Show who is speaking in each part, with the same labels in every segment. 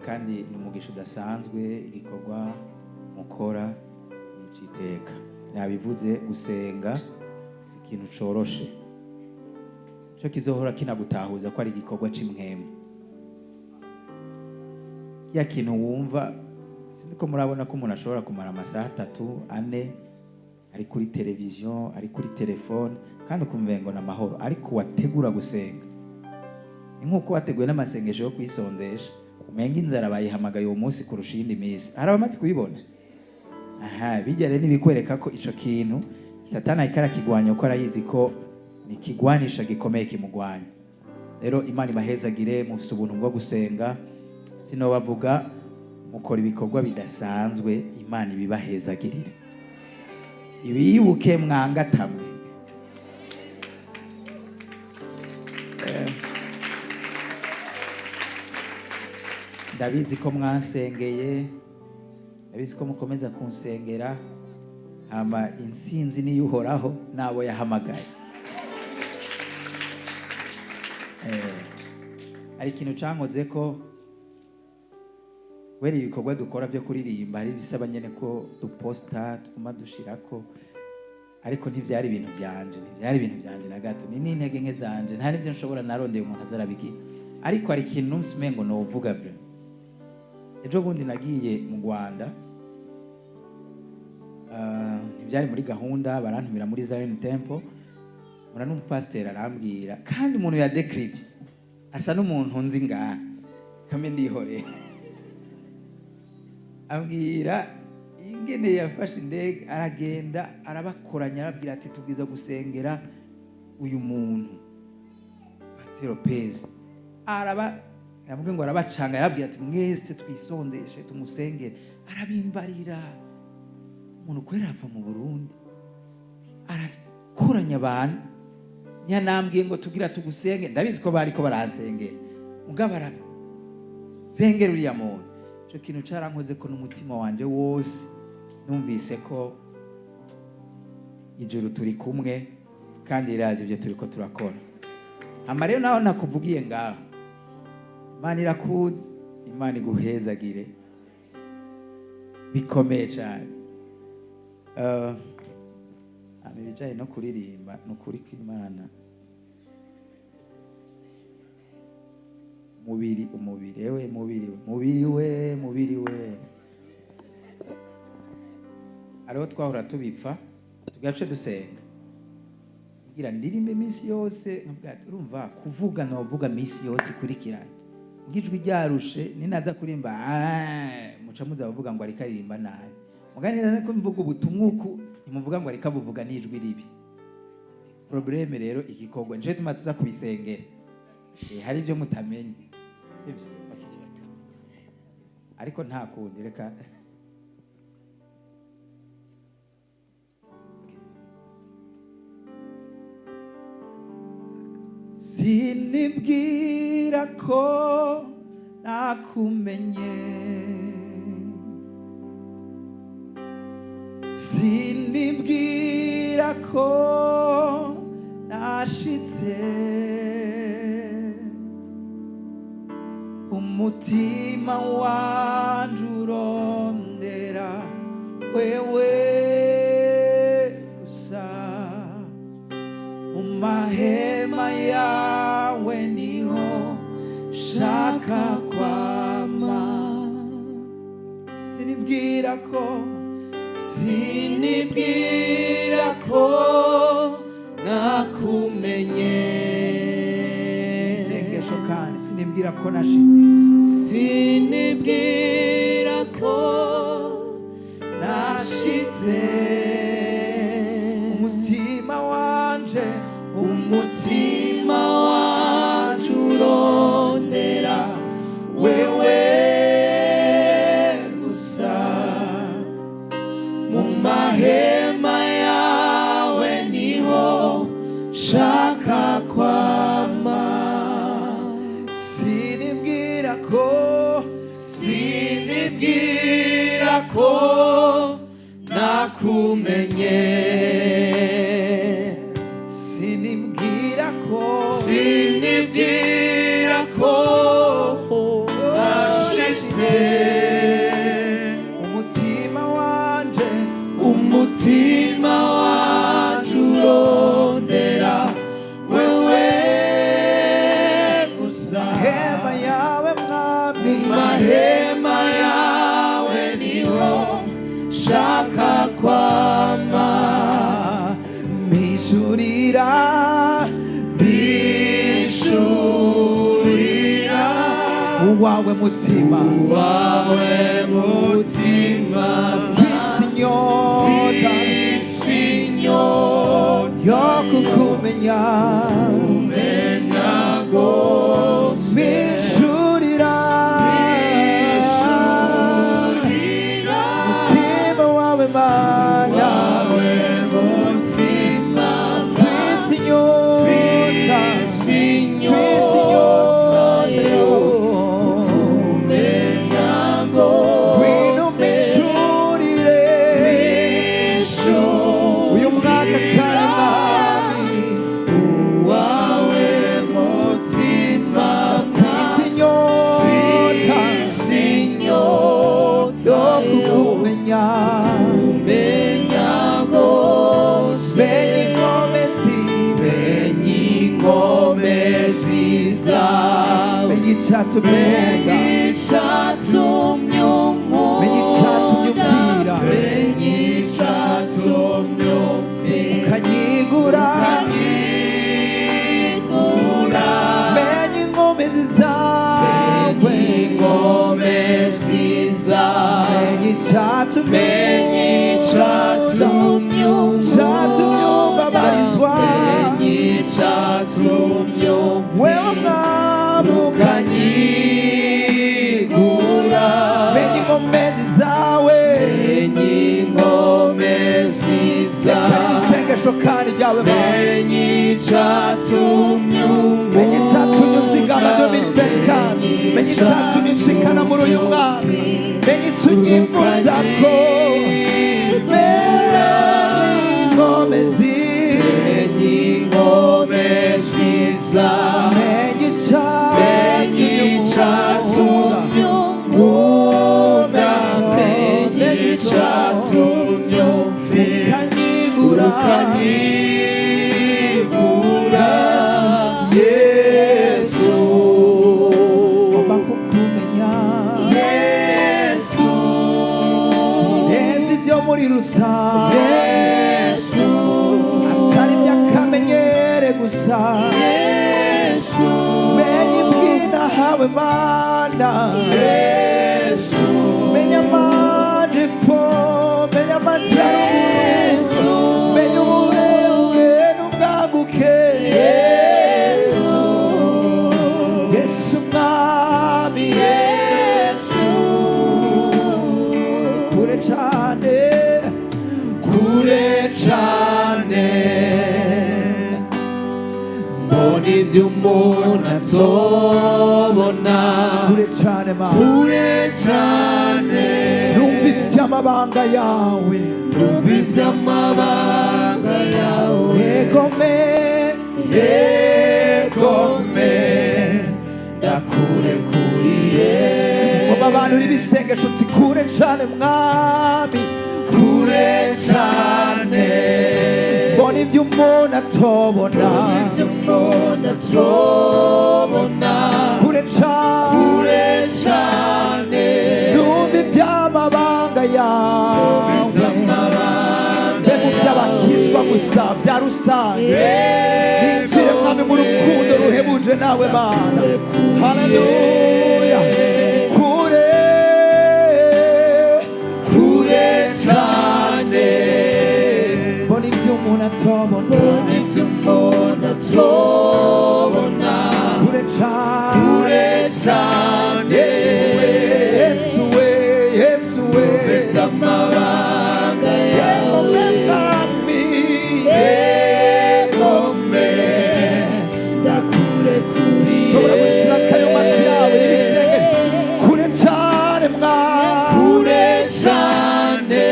Speaker 1: Kandi ni umugisha udasanzwe, igikorwa mukora ni iciteka. Yabivuze, gusenga si ikintu coroshe, cyo kizohora kinagutahuza ko ari igikorwa c'imwemu. Kiya kintu wumva, sinzi ko murabona ko umuntu ashobora kumara amasaha 3, 4 ari kuri televiziyo, ari kuri telefone, kandi ukumva ngo ni amahoro, ariko wategura gusenga ni nk'uko wateguye n'amasengesho yo kwisonzesha, umenga inzara bayihamagaye uwo munsi kurusha iyindi minsi. Hari abamaze kubibona? Aha bijya rero ntibikwereka ko ico kintu Satani ariko arakigwanya, kuko arayizi ko ni ikigwanisha gikomeye kimugwanya. Rero Imana ibahezagire, mufise ubuntu bwo gusenga, sinobavuga, mukora ibikorwa bidasanzwe. Imana ibibahezagirire, ibibuke mwangatamwe. Ndabizi ko mwansengeye, ndabizi ko mukomeza kunsengera. Hama intsinzi niyo Uhoraho n'abo yahamagaye. Hari ikintu cankoze ko kubera ibikorwa dukora byo kuririmba, hari ibisaba nyene ko duposta, tuguma dushirako, ariko ntivyari ibintu vyanje, ntivyari ibintu vyanje na gato, ni n'intege nke zanje, nta n'ivyo nshobora. Narondeye umuntu azarabigira, ariko hari ikintu numvise umengo novuga vraiment. Ejo bundi nagiye mu Rwanda, ntibyari muri gahunda, barantumira muri Zion Temple, mura n'umupasiteri arambwira, kandi umuntu yadecrivye asa n'umuntu nzi ngaha kame ndihorera, ambwira ingene yafashe indege aragenda arabakoranya, arabwira ati tubwiza gusengera uyu muntu Pasiteri Lopez. Araba yavuga ngo arabacanga, yarabwira ati mwese twisondeshe tumusengere, arabimbarira. Umuntu kwera ava mu Burundi arakoranya abantu, ntiyanambwiye ngo tugira tugusenge, ndabizi ko bariko baransengera, mugabo arasengera uriya muntu. Ico kintu carankoze ko n'umutima wanje wose, numvise ko ijuru turi kumwe kandi rirazi ibyo turiko turakora. Hama rero naho nakuvugiye ngaho, Imana irakuzi, Imana iguhezagire bikomeye cyane. Hama ibijanye no kuririmba, ni ukuri kw'Imana, mubiri umubiri we mubiri we mubiri we mubiri we, hariho twahora tubipfa tugace dusenga kugira ndirimbe iminsi yose, nkabwira ati urumva kuvuga novuga iminsi yose ikurikirana, ubwo ijwi ryarushe ninaza kurimba, muca muza bavuga ngo ariko aririmba nabi, mugani ninaza ko mvuga ubutumwa uku ntimuvuga ngo ariko abuvuga n'ijwi ribi. Problème rero igikorwa nico gituma tuza kubisengera. Hari ibyo mutamenye sibyo? Okay. Ariko nta kundi, reka. Sinibwira ko nakumenye, sinibwira ko nashitse, umutima wanje urondera wewe gusa, mu mahema yawe niho shaka kwama. Sinibwira ko,
Speaker 2: Sinibwira ko nakumenye,
Speaker 1: isengesho kandi sinibwira ko nashitse,
Speaker 2: sinibwira ko nashitse,
Speaker 1: umutima wanje,
Speaker 2: umutima wanje urondera wewe gusa, mu mahema yawe niho shaka kwama.
Speaker 1: Sinibwira ko,
Speaker 2: Sinibwira ko nakumenye,
Speaker 1: sinibwira ko,
Speaker 2: sinibwira ko Mutima wanje urondera wewe gusa.
Speaker 1: Hema yawe, Mwami.
Speaker 2: Mahema yawe niho shaka kwama.
Speaker 1: Mpishurira.
Speaker 2: Mpishurira.
Speaker 1: Uwawe mutima.
Speaker 2: Wawe mutima.
Speaker 1: Mfise inyota.
Speaker 2: Mfise inyota.
Speaker 1: Yo kukumenya.
Speaker 2: Kumenya gose.
Speaker 1: Mpishurira.
Speaker 2: Mpishurira.
Speaker 1: Mutima wawe, Mana.
Speaker 2: Wawe mutima.
Speaker 1: Mfise inyota.
Speaker 2: Mfise
Speaker 1: Mfise
Speaker 2: inyota.
Speaker 1: Inyota
Speaker 2: yo kumenya
Speaker 1: Ngwino.
Speaker 2: Gose.
Speaker 1: Mpishurire uyu mwaka kandi, Mwami.
Speaker 2: Wawe mutima.
Speaker 1: Mfise inyota.
Speaker 2: Mfise inyota.
Speaker 1: Yo kukumenya.
Speaker 2: Kumenya gose.
Speaker 1: Menye inkomezi.
Speaker 2: Menye inkomezi zawe.
Speaker 1: Menye icatumye unkunda.
Speaker 2: Menye icatumye unkunda.
Speaker 1: Menye icatumye umpfira.
Speaker 2: Menye icatumye umpfira.
Speaker 1: Ukanyigura.
Speaker 2: Ukanyigura.
Speaker 1: Menye inkomezi zawe.
Speaker 2: Menye inkomezi zawe.
Speaker 1: Menye icatumye.
Speaker 2: Menye icatumye
Speaker 1: Icatumye
Speaker 2: unkunda.
Speaker 1: umbabarizwa.
Speaker 2: Menye icatumye
Speaker 1: Wewe
Speaker 2: umpfira.
Speaker 1: Mwami.
Speaker 2: Ukanyigura.
Speaker 1: Menye inkomezi zawe.
Speaker 2: Menye inkomezi
Speaker 1: Reka
Speaker 2: zawe.
Speaker 1: isengesho kandi ryawe, Mana.
Speaker 2: Menye icatumye.
Speaker 1: Menye icatumye unzigama 2024. Menye icatumye unshikana muri uyu mwaka. Menye ico unyifuzako. Menye inkomezi.
Speaker 2: Menye inkomezi zawe.
Speaker 1: Menye
Speaker 2: Menye
Speaker 1: icatumye.
Speaker 2: icatumye unkunda. Menye icatumye umpfira.
Speaker 1: Ukanyigura.
Speaker 2: Ukanyigura, Yesu.
Speaker 1: Ngomba kukumenya.
Speaker 2: Yesu.
Speaker 1: Birenze ibyo muri rusange.
Speaker 2: Yesu.
Speaker 1: Atari iby'akamenyere gusa.
Speaker 2: Yesu.
Speaker 1: Menye ibyinahawe, Mana.
Speaker 2: Yesu.
Speaker 1: Menya amajepfo, menya amajyaruguru, menya uburebure n'ubwaguke.
Speaker 2: Yesu.
Speaker 1: Yesu Mwami.
Speaker 2: Yesu.
Speaker 1: Ni kure cane.
Speaker 2: Kure cane mbona ibyo umuntu atobona.
Speaker 1: Kure cane, Mana.
Speaker 2: Kure cane.
Speaker 1: Numva iby'amabanga yawe.
Speaker 2: Numva iby'amabanga yawe.
Speaker 1: Yegome.
Speaker 2: Yegome, ndakurekuriye.
Speaker 1: Ngoma abantu n'ibisengesho uti kure cane, Mwami.
Speaker 2: Kure cane.
Speaker 1: Mbona ibyo umuntu atobona.
Speaker 2: Ibyo umuntu atobona.
Speaker 1: Kure cane.
Speaker 2: Kure cane.
Speaker 1: Numva iby'amabanga yawe.
Speaker 2: Iby'amabanga.
Speaker 1: Mbe mu by'abakizwa gusa bya rusange. Ninjire, Mwami, mu rukundo ruhebuje nawe, Mana. Haleluya. Kure.
Speaker 2: Kure cane.
Speaker 1: Mbona ibyo umuntu atobona.
Speaker 2: Ibyo umuntu atobona.
Speaker 1: Kure cane.
Speaker 2: Kure cane.
Speaker 1: Yesu we, Yesu we.
Speaker 2: Iby'amabanga yawe.
Speaker 1: Mwami.
Speaker 2: Egome, ndakurekuriye.
Speaker 1: Ushobora gushira akayo mashi yawe n'ibisengesho. Kure cane, Mwami.
Speaker 2: Kure cane.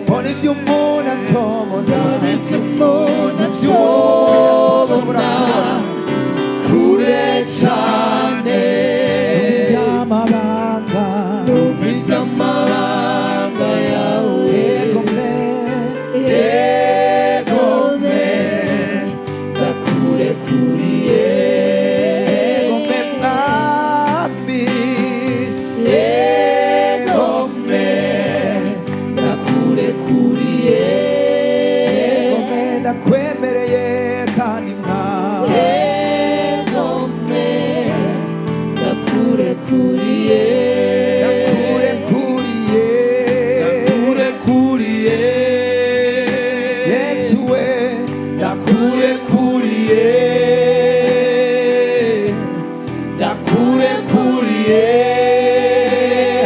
Speaker 1: Mbona ibyo umuntu atobona.
Speaker 2: Ibyo umuntu atobona. Kure cane.
Speaker 1: Iby'amabanga.
Speaker 2: Iby'amabanga yawe.
Speaker 1: Egome.
Speaker 2: Ndakurekuriye.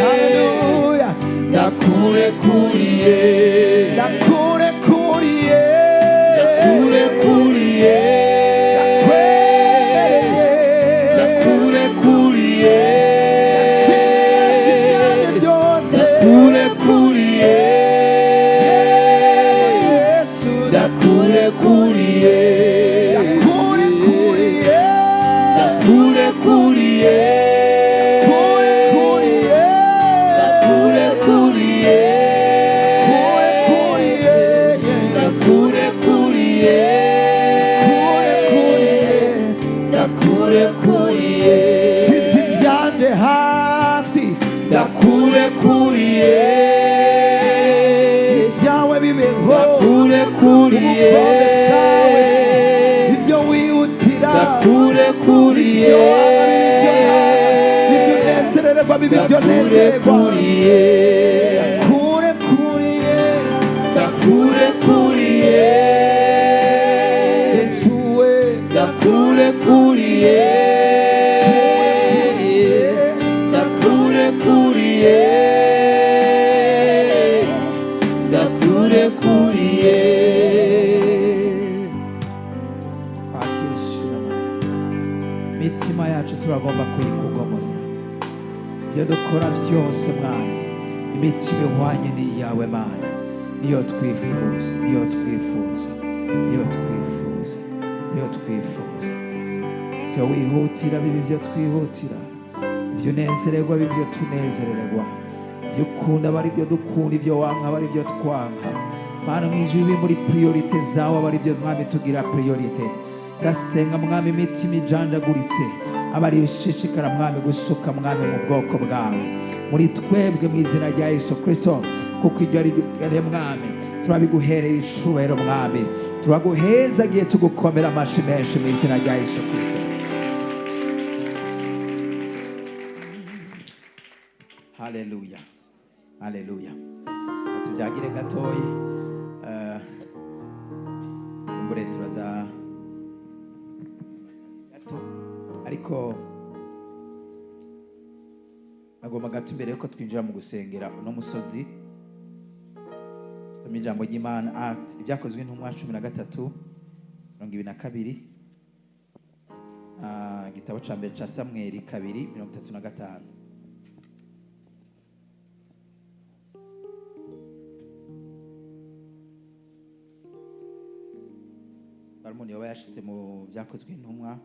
Speaker 1: Haleluya.
Speaker 2: Ndakurekuriye.
Speaker 1: Ndakurekuriye.
Speaker 2: Ndakurekuriye.
Speaker 1: Ndakwemereye.
Speaker 2: Ndakurekuriye.
Speaker 1: Ndasize ibyanjye byose.
Speaker 2: Ndakurekuriye.
Speaker 1: Yesu.
Speaker 2: Ndakurekuriye.
Speaker 1: Ndakurekuriye.
Speaker 2: Ndakurekuriye.
Speaker 1: Kurekuriye.
Speaker 2: Ndakurekuriye.
Speaker 1: Kurekuriye.
Speaker 2: Ndakurekuriye.
Speaker 1: Kurekuriye.
Speaker 2: Ndakurekuriye.
Speaker 1: Sinzi ibyanje hasi.
Speaker 2: Ndakurekuriye.
Speaker 1: Ibyawe bibeho.
Speaker 2: Ndakurekuriye.
Speaker 1: Ubukombe bwawe. Ibyo wihutira.
Speaker 2: Ndakurekuriye.
Speaker 1: Ibyo wanga bibe ibyo nanga. Ibyo unezererwa bibe ibyo nezerwa.
Speaker 2: Ndakurekuriye.
Speaker 1: Kurekuriye.
Speaker 2: Ndakurekuriye.
Speaker 1: Yesu we.
Speaker 2: Ndakurekuriye. Ndakurekuriye. Ndakurekuriye.
Speaker 1: Twakira ishimwe, Mana. Imitima yacu turagomba kuyikugomorera. Ibyo dukora byose, Mwami, imitima ihwanye n'iyawe, Mana, niyo twifuza, niyo twifuza, niyo twifuza, niyo twifuza. Ibyo wihutira bibe ibyo twihutira, ibyo unezererwa bibe ibyo tunezererwa, ibyo ukunda aba ari byo dukunda, ibyo wanka aba ari byo twanka. Mana, mu ijuru, biri muri priorité zawe aba ari byo, Mwami, tugira priorité. Ndasenga, Mwami, imitima ijanjaguritse aba ariyo ushishikara, Mwami, gusuka, Mwami, mu bwoko bwawe, muri twebwe, mu izina rya Yesu Kristo, kuko ibyo ari byo, Mwami, turabiguhereye icubahiro. Mwami, turaguhezagiye, tugukomera amashi menshi mu izina rya Yesu Kristo. Haleluya, haleluya. Tubyagire gatoyi. Kumbure turaza gato, ariko agomba gato imbere yuko twinjira mu gusengera uno musozi. Soma ijambo ry'Imana, Act, Ibyakozwe Intumwa 13:22. Igitabo ca mbere ca Samweli 2:35. Barumuni yoba yashitse mu Byakozwe Intumwa.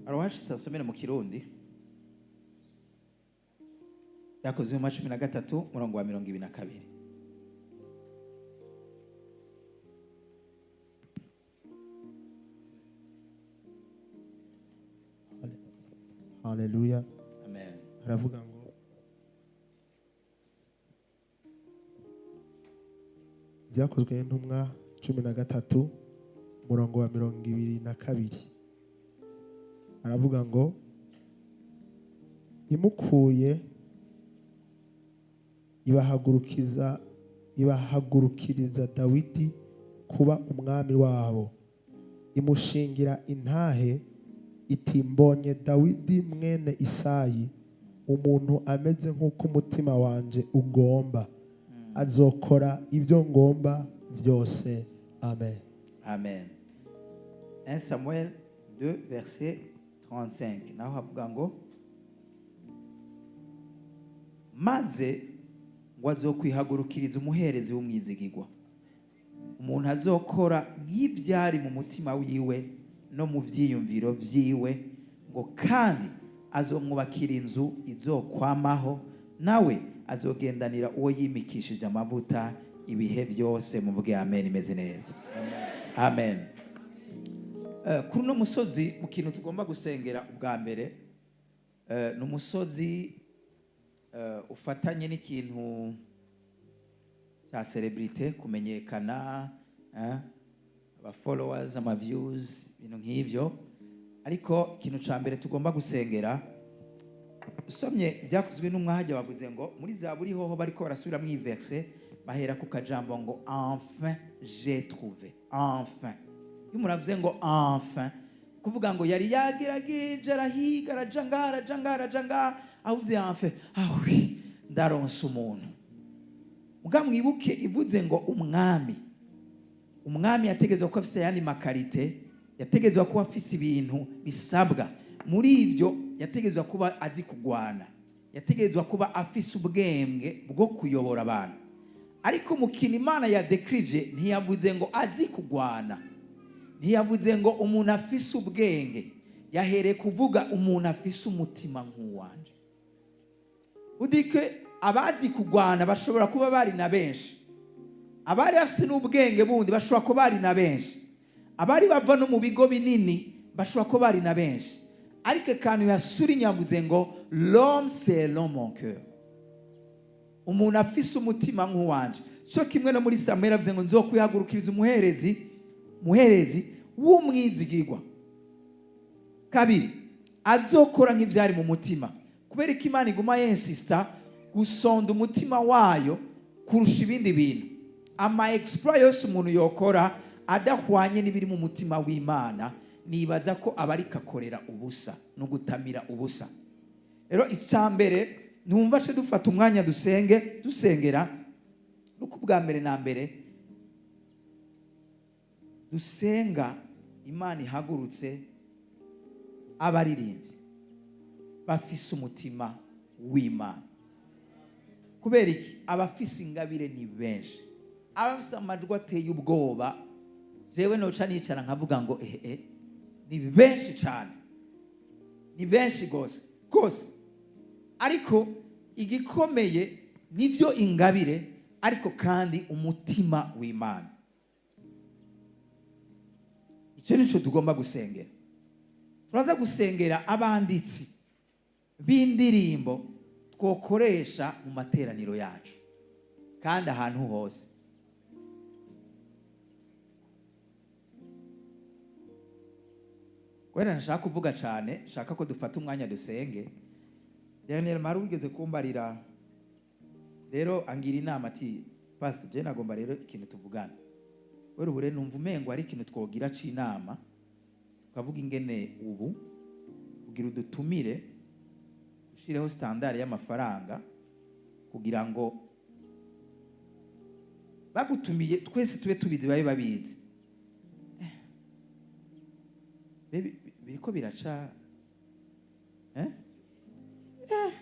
Speaker 1: Hari uwashitse asomere mu Kirundi, Byakozwe mu 13, umurongo wa 22.
Speaker 3: Haleluya.
Speaker 1: Amen.
Speaker 3: Aravuga ngo: Byakozwe n'Intumwa 13, umurongo wa 22, aravuga ngo: "Imukuye ibahagurukiza, ibahagurukiriza Dawidi kuba umwami wabo, imushingira intahe iti: 'Mbonye Dawidi mwene Isayi, umuntu ameze nk'uko umutima wanje ugomba, azokora ibyo ngomba byose.' Amen."
Speaker 1: Amen. 1 Samuel 2, verset 35, naho havuga ngo: "Maze ngo azokwihagurukiriza umuherezi w'umwizigirwa, umuntu azokora nk'ibyari mu mutima wiwe no mu vyiyumviro vyiwe, ngo kandi azomwubakira inzu izokwamaho, nawe azogendanira uwo yimikishije amavuta ibihe byose." Muvuge amen. Imeze neza. Amen. Kuri uno musozi, mu kintu tugomba gusengera ubwa mbere, ni umusozi ufatanye n'ikintu cya célébrité, kumenyekana. Aba followers, ama views, ibintu nk'ivyo. Ariko ikintu ca mbere tugomba gusengera, usomye Ibyakozwe n'umwahajya, bavuze ngo muri Zaburi hoho bariko barasubiramwo iyi verset, bahera ku kajambo ngo "Enfin j'ai trouvé". Enfin, iyo umuntu avuze ngo "enfin", kuvuga ngo yari yagerageje, arahiga, araja ngaha, araja ngaha, araja ngaha, avuze "enfin", ah oui, ndaronse umuntu. Muga mwibuke ivuze ngo umwami. Umwami yategezwa kuba afise ayandi ma qualités, yategezwa kuba afise ibintu bisabwa. Muri ibyo yategezwa kuba azi kugwana, yategezwa kuba afise ubwenge bwo kuyobora abantu. Ariko mu kintu Imana yadécrivye, ntiyavuze ngo azi kugwana, ntiyavuze ngo umuntu afise ubwenge, yahereye kuvuga umuntu afise umutima nk'uwanje. Udike abazi kugwana bashobora kuba bari na benshi, abari bafise n'ubwenge bundi bashobora kuba bari na benshi, abari bava no mu bigo binini bashobora kuba bari na benshi. Ariko akantu yasuri yavuze ngo "l'homme selon mon cœur", umuntu afise umutima nk'uwanje. Cyo kimwe no muri Samweli avuze ngo nzokwihagurukiriza umuherezi w'umwizigirwa, kabiri azokora nk'ivyari mu mutima. Kubera ko Imana iguma yinsista gusonda umutima wayo kurusha ibindi bintu. Ama exploit yose umuntu yokora adahwanye n'ibiri mu mutima w'Imana, nibaza ko aba ariko akorera ubusa no gutamira ubusa. Rero icya mbere numva ce dufata umwanya dusenge, dusengera, nuko ubwa mbere na mbere dusenga Imana ihagurutse abaririmbyi bafise umutima w'Imana. Kubera iki? Abafise ingabire ni benshi, abafise amajwi ateye ubwoba, jewe noca nicara nkavuga ngo ehe, ni benshi cyane, ni benshi rwose rwose. Ariko igikomeye nibyo ingabire, ariko kandi umutima w'Imana. Icyo nicyo tugomba gusengera. Turaza gusengera abanditsi b'indirimbo twokoresha mu materaniro yacu kandi ahantu hose. Kubera ntashaka kuvuga cyane, nshaka ko dufata umwanya dusenge. Daniel Maru wigeze kumbarira rero, angira inama ati: "Pasi je nagomba rero ikintu tuvugana wera ubu rero numva umengo ari ikintu twogira c'inama, tukavuga ingene ubu kugira udutumire, ushireho standard y'amafaranga kugira ngo bagutumiye twese tube tubizi, babe babizi." Biriko biraca, eh? Eh.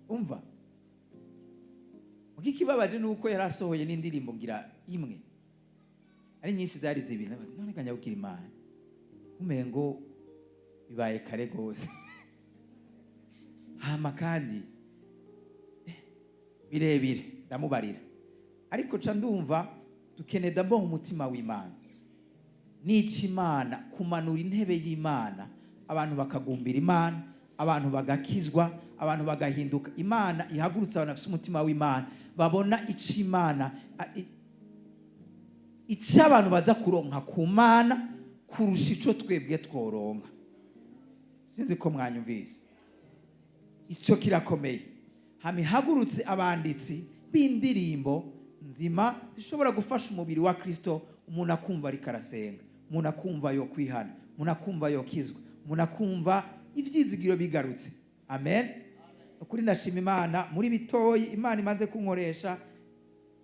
Speaker 1: Umva, muko ikibabaje ni uko yari asohoye n'indirimbo ngira imwe, ari nyinshi, zari zibiri. None kanyabukira Imana, umengo bibaye kare gose, hama kandi birebire. Ndamubarira, ariko ca ndumva dukeneye d'abord umutima w'Imana, nica Imana kumanura intebe y'Imana, abantu bakagumbira Imana, abantu bagakizwa, abantu bagahinduka. Imana ihagurutse abantu bafite umutima w'Imana, babona ico Imana icyo abantu baza kuronka ku Mana kurusha ico twebwe tworonka. Sinzi ko mwanyumvise. Icyo kirakomeye. Hama ihagurutse abanditsi b'indirimbo nzima zishobora gufasha umubiri wa Kristo, umuntu akumva ariko arasenga, umuntu akumva yo kwihana, umuntu akumva yo kizwa, umuntu akumva ibyizigiro bigarutse. Amen. Ukuri ndashima Imana muri bitoyi Imana imaze kunkoresha.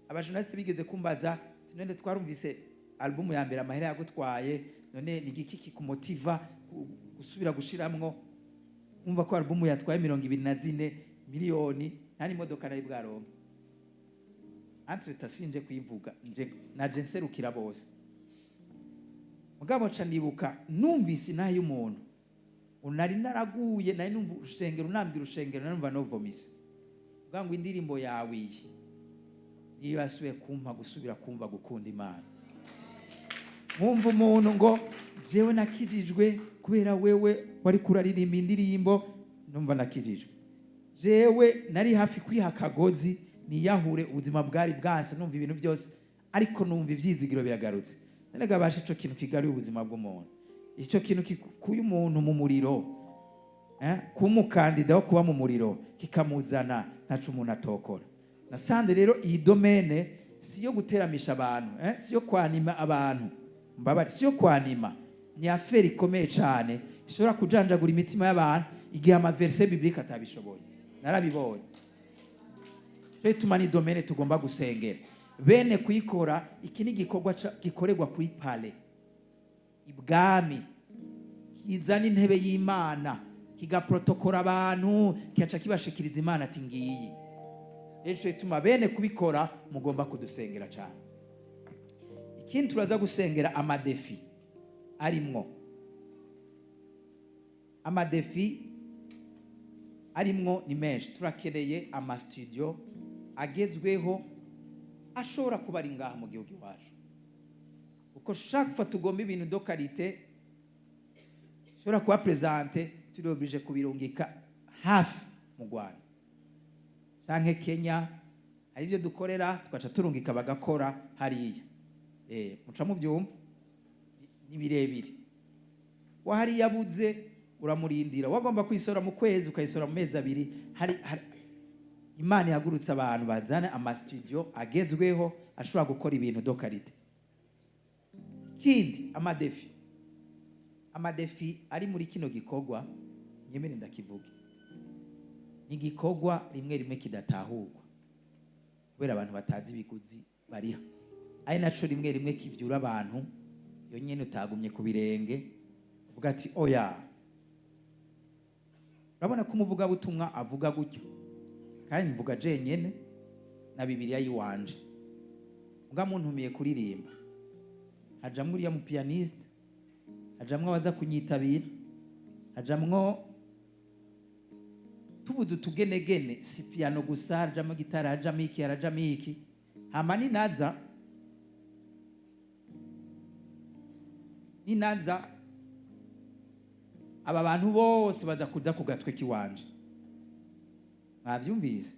Speaker 1: Abajournaliste bigeze kumbaza ati: "None twarumvise albumu ya mbere amahera yagutwaye, none ni igiki kikumotiva gusubira gushiramwo?" Umva ko albumu yatwaye 24 miliyoni, nta n'imodoka nari bwaronke. Entre sinje kuyivuga, nje naje nserukira bose. Mugabo nca ndibuka numvise inaha y'umuntu nari naraguye, nari numva urushengero, unambwira urushengero narumva novomise, uvuga ngo indirimbo yawe iyi niyo yasubiye kumpa gusubira kumva gukunda Imana. Nkumva umuntu ngo: "Jewe nakijijwe kubera wewe wari kuraririmba indirimbo, numva nakijijwe." Jewe naraguye, Jewe nari hafi kwiha akagozi niyahure, ubuzima bwari bwanse, numva ibintu byose, ariko numva ivyizigiro biragarutse. None gabasha ico kintu kigaruye ubuzima bw'umuntu, ico kintu gikuye umuntu mu muriro, kuba umukandida wo kuba mu muriro kikamuzana, ntaco umuntu atokora. Nasanze rero iyi domaine si iyo guteramisha abantu, si iyo kwanima abantu, mbabare, si iyo kwanima, ni affaire ikomeye cyane ishobora kujanjagura imitima y'abantu igihe ama versets bibliques atabishoboye. Narabibonye. Cyo gituma ni domaine tugomba gusengera bene kuyikora. Iki ni igikorwa gikorerwa kuri palais ibwami, kizana intebe y'Imana, kigaprotokora abantu, kigaca kibashikiriza Imana ati: "Ngiyi." Rero ico gituma bene kubikora mugomba kudusengera cyane. Ikindi, turaza gusengera ama défis arimwo. Ama défis arimwo ni menshi. Turakeneye ama studio agezweho ashobora kuba ari ngaha mu gihugu iwacu, kuko chaque fois tugomba ibintu de qualité ishobora kuba présente, turi obligé kubirungika hafi mu Rwanda canke Kenya. Hari ibyo dukorera tugaca turungika bagakora hariya. Muca mubyumva, ni birebire. Wa hariya abuze uramurindira, wagomba kuyisora mu kwezi ukayisora mu mezi 2. Hari Imana ihagurutse abantu bazana ama studio agezweho ashobora gukora ibintu de qualité. Ikindi, ama défis ari muri kino gikorwa, nyemere ndakivuge, ni igikorwa rimwe rimwe kidatahurwa kubera abantu batazi ibiguzi bariha, ari naco rimwe rimwe kivyura abantu. Iyo nyene utagumye ku birenge uvuga ati: "Oya." Urabona ko umuvugabutumwa avuga gutya, kandi mvuga jenyene na Bibiliya yiwanje, mbwa muntumiye kuririmba, hajamwo uriya mu pianiste, hajamwo abaza kunyitabira, hajamwo tubuze utugenegene, si piano gusa, hajamwo gitari, hajamwo iki, harajamwo iki. Hama ninaza aba bantu bose baza kuja ku gatwe kiwanje. Mwavyumvise?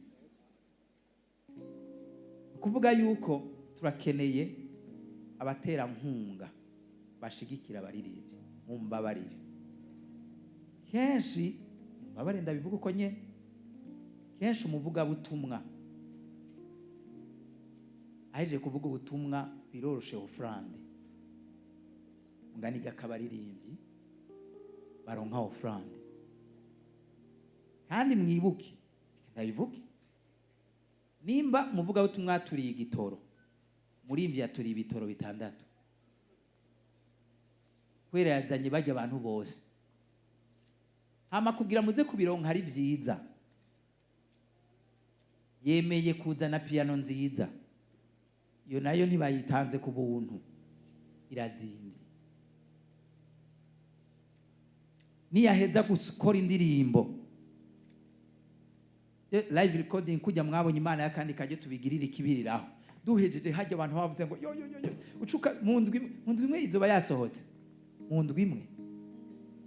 Speaker 1: Ni ukuvuga yuko turakeneye abaterankunga bashigikira abaririmbyi. Mumbabarire, kenshi, mumbabarire ndabivuga uko nyene, kenshi umuvugabutumwa ahejeje kuvuga ubutumwa biroroshe, offrande nganiga akabaririmbyi baronka offrande. Kandi mwibuke ndabivuge, nimba umuvugabutumwa yaturiye igitoro, murimvyi yaturiye ibitoro bitandatu, kubera yazanye bajya abantu bose. Hama kugira muze kubironka ari vyiza, yemeye kuzana piano nziza, iyo nayo ntibayitanze ku buntu, irazimvye. Niyaheza gukora indirimbo, live recording, kujya mwabonye Imana y'akandi kajye tubigirira ikibiriraho, duhejeje hajya abantu bavuze ngo: "Yo yo yo yo!" Ucuka mu ndwi imwe izoba yasohotse. Mu ndwi imwe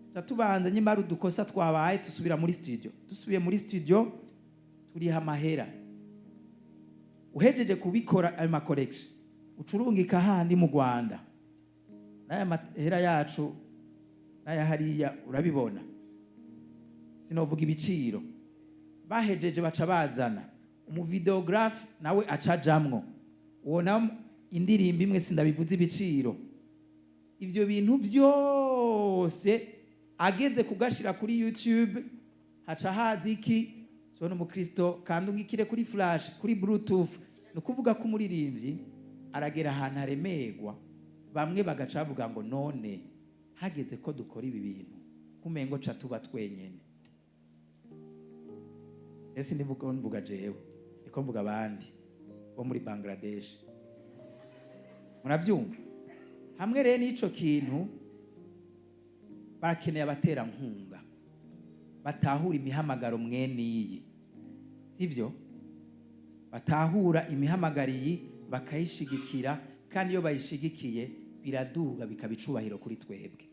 Speaker 1: tuca tubanza, nyamara udukosa twabaye tusubira muri studio. Dusubiye muri studio turiha amahera. Uhejeje kubikora ayo ma corrections, ucurungika handi mu Rwanda n'aya mahera yacu n'aya hariya urabibona, sinovuga ibiciro. Bahejeje baca bazana umu vidéographe, nawe acajamwo uwo nawe, indirimbo imwe sindabivuze ibiciro. Ivyo bintu vyose ageze kugashira kuri YouTube, haca haza iki? Sona umukristo kandi ungikire kuri flash, kuri bluetooth. Ni ukuvuga ko umuririmbyi aragera ahantu aremerwa, bamwe bagaca bavuga ngo: "None hageze ko dukora ibi bintu kumengo ca tuba twenyene." Ese ndivuga mvuga jewe, niko mvuga abandi bo muri Bangladesh, murabyumva? Hamwe rero n'ico kintu, barakeneye abaterankunga batahura imihamagaro mwene iyi, sivyo? Batahura imihamagaro iyi bakayishigikira, kandi iyo bayishigikiye biraduga bikaba icubahiro kuri twebwe.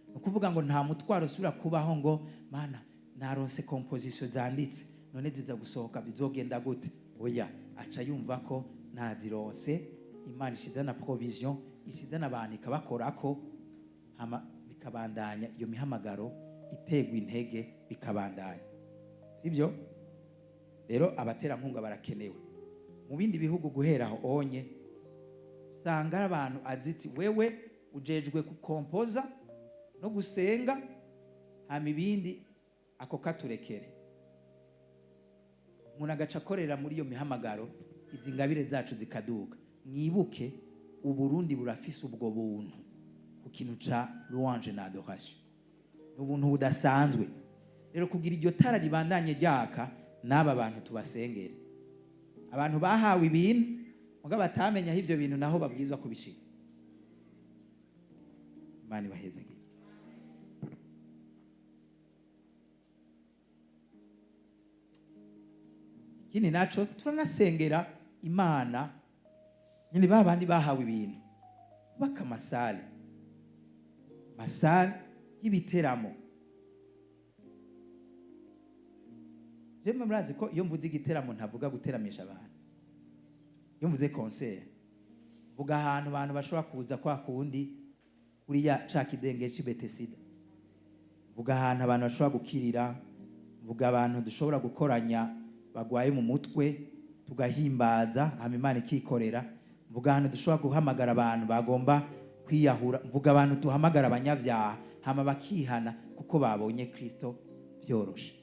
Speaker 1: Ni ukuvuga ngo nta mutwaro usubira kubaho ngo: "Mana, naronse composition zanditse, None ziza gusohoka, bizogenda gute? Oya, aca yumva ko nazironse, Imana ishize na provision, ishize n'abantu ikabakorako, hama bikabandanya, iyo mihamagaro itegwa intege, bikabandanya, sibyo? Rero abaterankunga barakenewe. Mu bindi bihugu, guhera aho onye usanga ari abantu aziti: "Wewe ujejwe gukompoza no gusenga, hama ibindi ako katurekere." Umuntu agaca akorera muri iyo mihamagaro, izi ngabire zacu zikaduga. Mwibuke, Uburundi burafise ubwo buntu ku kintu ca louange na adoration, ni ubuntu budasanzwe. Rero kugira iryo tara ribandanye ryaka, n'aba bantu tubasengere, abantu bahawe ibintu mugabo batamenya aho ivyo bintu naho babwirizwa kubishira. Imana ibahezagire. Ikindi naco, turanasengera Imana nyine, ba bandi bahawe ibintu bubaka ama salles, ama salles y'ibiteramo. Jemwe murazi ko iyo mvuze igiteramo ntavuga guteramisha abantu. Iyo mvuze concert, mvuga ahantu abantu bashobora kuza kwa kundi kuriya ca kidenge c'i Betesida, mvuga ahantu abantu bashobora gukirira, mvuga abantu dushobora gukoranya bagwaye mu mutwe, tugahimbaza, hama Imana ikikorera, mvuga ahantu dushobora guhamagara abantu bagomba kwiyahura, mvuga abantu duhamagara abanyabyaha, hama bakihana kuko babonye Kristo byoroshe.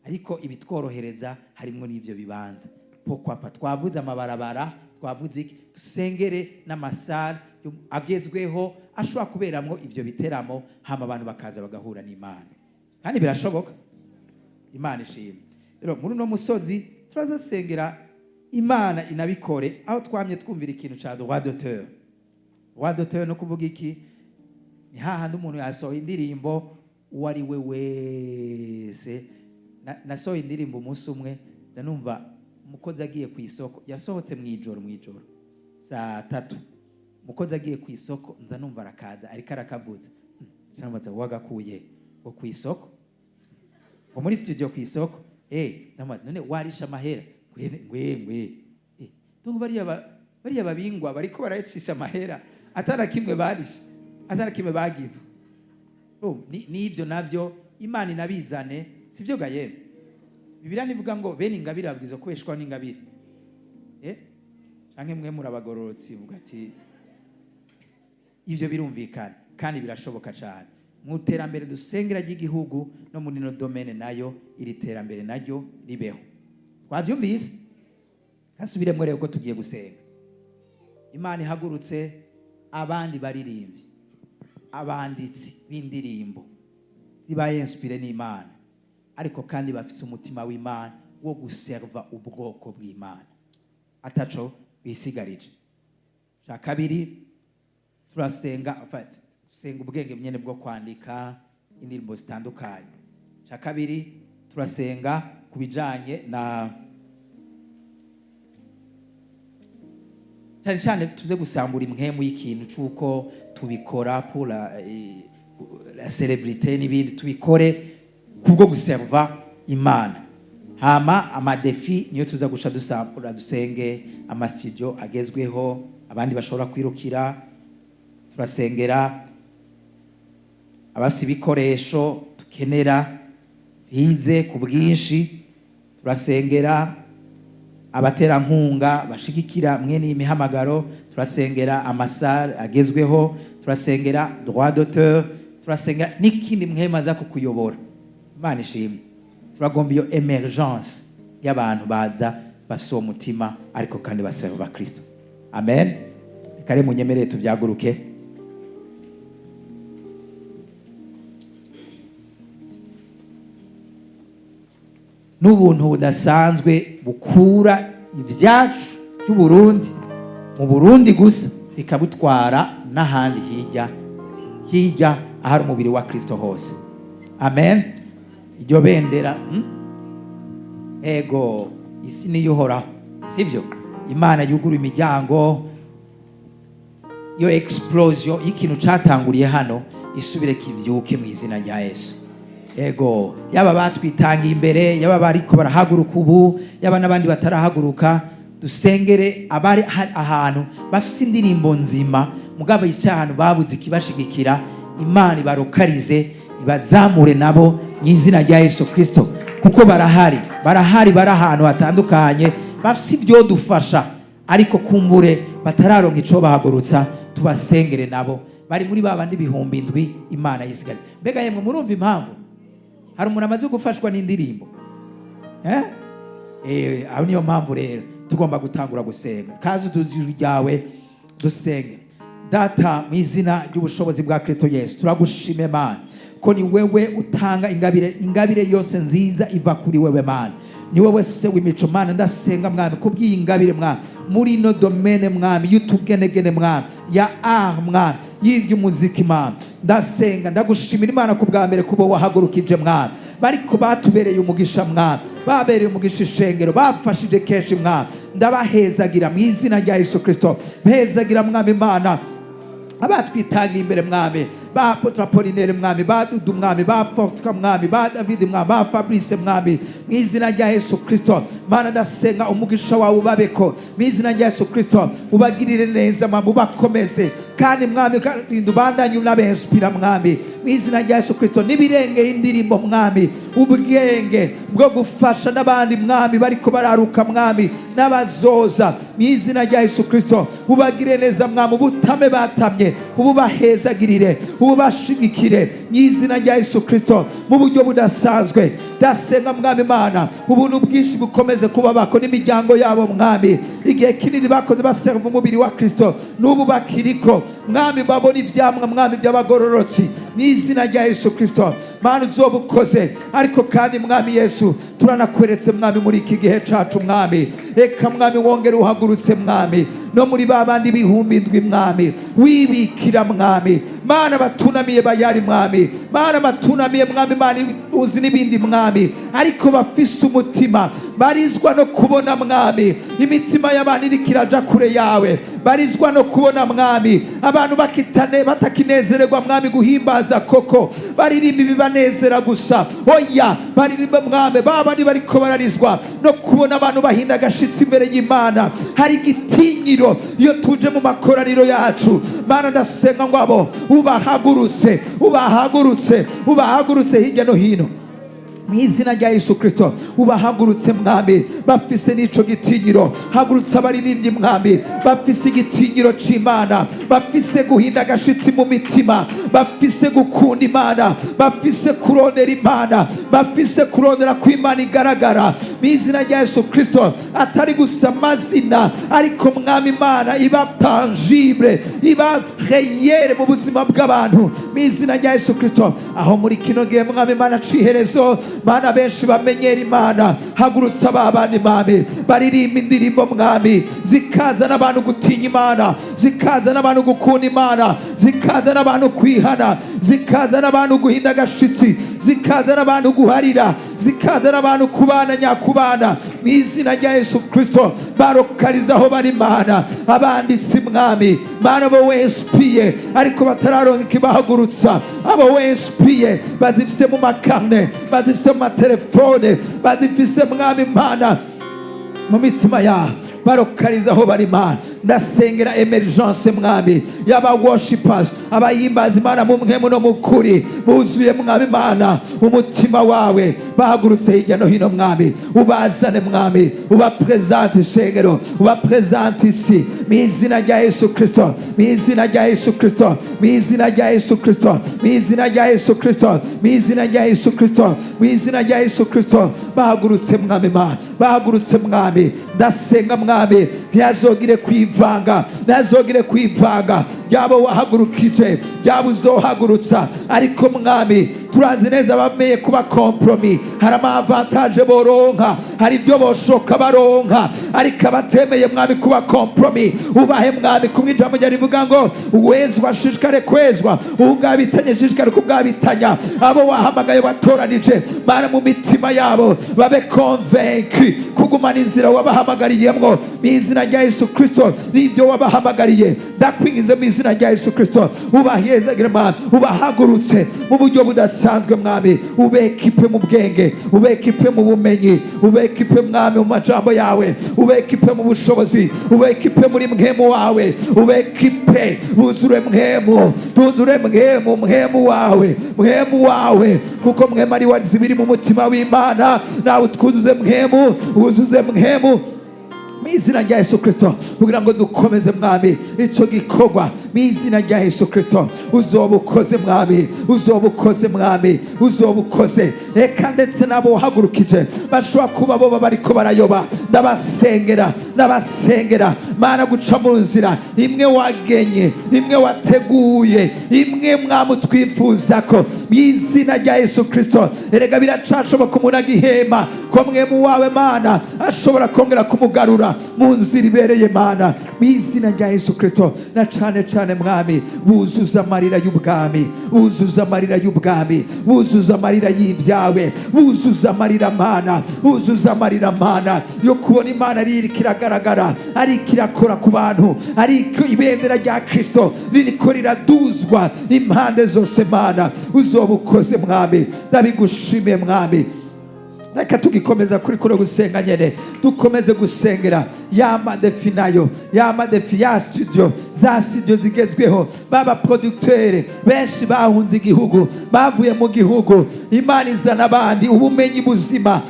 Speaker 1: Ariko ibitworohereza harimwo n'ivyo bibanza pokwapa. Twavuze amabarabara, twavuze iki, dusengere n'ama salles agezweho ashobora kuberamwo ivyo biteramo, hama abantu bakaza bagahura n'Imana, kandi birashoboka. Imana ishimwe. Rero muri uno musozi turazasengera Imana inabikore, aho twamye twumvira ikintu ca droit d'auteur. Droit d'auteur no kuvuga iki? Ni hahandi umuntu yasohoye indirimbo, uwo ari we wese. Nasohoye indirimbo umunsi umwe, ndanumva umukozi agiye ku isoko, yasohotse mu ijoro saa 3, umukozi agiye ku isoko, nza numva arakaza ariko arakavuza. Ndamubaza: "Wagakuye?" Ngo: "Ku isoko," ngo: "Muri studio ku isoko." Ndamubaza: "None warisha amahera?" Ngwe ngwe ngwe. Donc bariya babingwa bariko barayicisha amahera atara kimwe barisha, atara kimwe bagize. Oh, n'ibyo navyo Imana inabizane, sivyo ga yemwe? Bibiliya nivuga ngo bene ingabire babwirizwa kubeshwaho n'ingabire. Canke mwe murabagororotsi, muvuga ati ibyo birumvikana kandi birashoboka cyane mu iterambere dusengera ry'igihugu, no muri ino domaine nayo iri terambere naryo ribeho. Twabyumvise, kasubiremo rero ko tugiye gusenga Imana ihagurutse abandi baririmbyi, abanditsi b'indirimbo zibaye inspiré n'Imana, ariko kandi bafise umutima w'Imana wo guserva ubwoko bw'Imana ataco bisigarije. Cya kabiri, turasenga, en fait, gusenga ubwenge nyene bwo kwandika indirimbo zitandukanye. Cya kabiri, turasenga ku bijanye na cyane cyane tuze gusambura impwemu y'ikintu c'uko tubikora pour la célébrité n'ibindi, tubikore kubwo guserva Imana. Hama ama défis niyo tuza guca dusambura. Dusenge ama studio agezweho abandi bashobora kwirukira. Turasengera abafise ibikoresho dukenera bize ku bwinshi. Turasengera abaterankunga bashigikira mwene iyi mihamagaro. Turasengera ama salles agezweho. Turasengera droit d'auteur. Turasengera n'ikindi mwema aza kukuyobora. Imana ishimwe. Turagomba iyo émergence y'abantu baza bafise uwo mutima, ariko kandi baserva Kristo. Amen. Reka rero munyemerere tubyaguruke. N'ubuntu budasanzwe bukura ibyacu by'Uburundi mu Burundi gusa, bikabutwara n'ahandi hirya hirya ahari umubiri wa Kristo hose. Amen. Iryo bendera, Ego, isi niyo uhoraho, sibyo? Imana yugura imiryango, iyo explosion y'ikintu catanguriye hano isubire kivyuke mu izina rya Yesu. Ego, yaba batwitangiye imbere, yaba bariko barahaguruka ubu, yaba n'abandi batarahaguruka, dusengere abari ahantu bafise indirimbo nzima, mugabo yicaye ahantu babuze ikibashigikira. Imana ibarokarize, ibazamure nabo mu izina rya Yesu Kristo, kuko barahari, barahari, bari ahantu hatandukanye, bafise ibyo dufasha, ariko kumbure batararonka ico bahagurutsa. Tubasengere nabo, bari muri ba bandi 7000 Imana yisigariye. Mbega yemwe, murumva impamvu hari umuntu amaze gufashwa n'indirimbo, eh? Aho niyo mpamvu rero tugomba gutangura gusenga. Kazi uduze ijwi ryawe dusenge. Data, mu izina ry'ubushobozi bwa Kristo Yesu, turagushime Mana, ko ni wewe utanga ingabire. Ingabire yose nziza iva kuri wewe Mana, ni wowe se w'imico. Mana, ndasenga Mwami kubw'iyi ngabire, Mwami, muri ino domaine, Mwami, y'utugenegene, Mwami, ya art, Mwami, y'iby'umuziki. Mwami, ndasenga, ndagushimira Imana ku bwa mbere kuba wahagurukije, Mwami, bariko batubereye umugisha, Mwami, babereye umugisha ishengero, bafashije kenshi. Mwami, ndabahezagira mu izina rya Yesu Kristo. Mpezagira, Mwami Imana, abatwitangiye imbere, Mwami, ba Apôtre Apollinaire, Mwami, ba Dudu, Mwami, ba Fortka, Mwami, ba David, Mwami, ba Fabrice, Mwami, mu izina rya Yesu Kristo. Mana, ndasenga umugisha wawe ubabeko mu izina rya Yesu Kristo, ubagirire neza, Mwami, ubakomeze kandi, Mwami, kandi ubandanye unabinspira, Mwami, mu izina rya Yesu Kristo, n'ibirengeye indirimbo, Mwami, ubwenge bwo gufasha n'abandi, Mwami, bariko bararuka, Mwami, n'abazoza, mu izina rya Yesu Kristo. Ubagire neza, Mwami, ubutame batamye ububahezagirire, ububashigikire mu izina rya Yesu Kristo mu buryo budasanzwe. Ndasenga, Mwami Imana, ubuntu bwinshi bukomeze kubabako n'imiryango yabo, Mwami. Igihe kinini bakoze baserva umubiri wa Kristo, n'ubu bakiriko, Mwami, babona ivyamwa, Mwami, by'abagororotsi mu izina rya Yesu Kristo. Mana, uzoba ukoze. Ariko kandi, Mwami Yesu, turanakweretse, Mwami, muri iki gihe cacu, Mwami, reka, Mwami, wongere uhagurutse, Mwami, no muri ba bandi 7000, Mwami, wibikira, Mwami Mana, batunamiye bayari, Mwami Mana, batunamiye, Mwami Mana, uzi n'ibindi, Mwami, ariko bafise umutima barizwa no kubona, Mwami, imitima y'abantu iriko iraja kure yawe, barizwa no kubona, Mwami, abantu bakitane batakinezererwa, Mwami, guhimbaza koko, baririmba ibibanezera gusa. Oya, baririmba, Mwami, baba bariko bararizwa no kubona abantu bahinda agashitsi imbere y'Imana, hari igitinyiro iyo tuje mu makoraniro yacu. Mana, ndasenga ngo abo ubahagurutse, ubahagurutse, ubahagurutse hirya no hino mu izina rya Yesu Kristo. Ubahagurutse, Mwami, bafise n'ico gitinyiro. Hagurutse abaririmbyi, Mwami, bafise igitinyiro c'Imana, bafise guhinda agashitsi mu mitima, bafise gukunda Imana, bafise kurondera Imana, bafise kurondera ko Imana igaragara mu izina rya Yesu Kristo, atari gusa amazina, ariko, Mwami Imana, iba tangible, iba réelle mu buzima bw'abantu mu izina rya Yesu Kristo. Aho muri kino gihe, Mwami Imana, ciherezo, Mana, benshi bamenyera Imana, hagurutsa babandi, Mwami, baririmba indirimbo, Mwami, zikaza n'abantu gutinya Imana, zikaza n'abantu gukunda Imana, zikaza n'abantu kwihana, zikaza n'abantu guhinda agashitsi, zikaza n'abantu guharira, zikaza n'abantu kubana nyakubana mu izina rya Yesu Kristo. Barokariza aho bari, Mana, abanditsi, Mwami Mana, bo winspiye ariko batararonka ikibahagurutsa, abo winspiye bazifise mu makarne, bazifise mu matelefone, bazifise, Mwami Mana, mu mitima yabo, barokariza aho bari. Mana, ndasengera émergence, Mwami, y'aba worshipers, abayimbaza Imana mu mpwemu no mu kuri, buzuye, Mwami Mana, umutima wawe, bahagurutse hirya no hino. Mwami, ubazane, Mwami, ubaprésente ishengero, ubaprésente isi mu izina rya Yesu Kristo, mu izina rya Yesu Kristo, mu izina rya Yesu Kristo, mu izina rya Yesu Kristo, mu izina rya Yesu Kristo, mu izina rya Yesu Kristo. Bahagurutse, Mwami Mana, bahagurutse, Mwami. Ndasenga, Mwami, ntiyazogire kwivanga, ntiyazogire kwivanga ryabo wahagurukije, ryabo uzohagurutsa. Ariko, Mwami, turazi neza bameye kuba compromis, hari ama avantages boronka, hari ibyo boshoka baronka, ariko abatemeye, Mwami, kuba compromis, ubahe, Mwami, kumwe ijambo rya rivuga ngo uwezwa ashishikare kwezwa, ubwabitanye ashishikare kubwabitanya. Abo wahamagaye, watoranije, Mana, mu mitima yabo babe convaincus. Kugumana inzira wabahamagariyemwo mu izina rya Yesu Kristo, n'ibyo wabahamagariye. Ndakwingize mu izina rya Yesu Kristo, ubahezagire Mwami, ubahagurutse mu buryo budasanzwe Mwami, ubekipe mu bwenge, ubekipe mu bumenyi, ubekipe Mwami mu majambo yawe, ubekipe mu bushobozi, ubekipe muri mpwemu wawe, ubekipe buzure mpwemu, tuzure mpwemu, mpwemu wawe, mpwemu wawe, kuko mpwemu ari we zibiri mu mutima w'Imana. Nawe utwuzuze mpwemu, wuzuze mpwemu mu izina rya Yesu Kristo, kugira ngo dukomeze Mwami icyo gikorwa mu izina rya Yesu Kristo. Uzoba ukoze Mwami, uzoba ukoze Mwami, uzoba ukoze. Reka ndetse n'abo wahagurukije bashobora kuba bo bariko barayoba, ndabasengera, ndabasengera Mana guca mu nzira imwe wagenye, imwe wateguye, imwe Mwami utwifuza ko mu izina rya Yesu Kristo. Erega biracashoboka umuntu agihema ko mpwemu wawe Mana ashobora kongera kumugarura mu nzira ibereye Mana, mu izina rya Yesu Kristo. Na cane cane Mwami, buzuza amarira y'ubwami, buzuza amarira y'ubwami, buzuza amarira y'ibyawe, buzuza amarira Mana, buzuza amarira Mana yo kubona Imana ririko iragaragara, ariko irakora ku bantu, ariko ibendera rya Kristo ririko riraduzwa impande zose. Mana, uzoba ukoze Mwami, ndabigushimiye Mwami. Reka tugikomeza kuri kuno gusenga nyene, dukomeze gusengera ya ma défis nayo, ya ma défis ya studio, za studio zigezweho. Baba producteur benshi bahunze igihugu, bavuye mu gihugu, Imana izana abandi, ubumenyi buzima.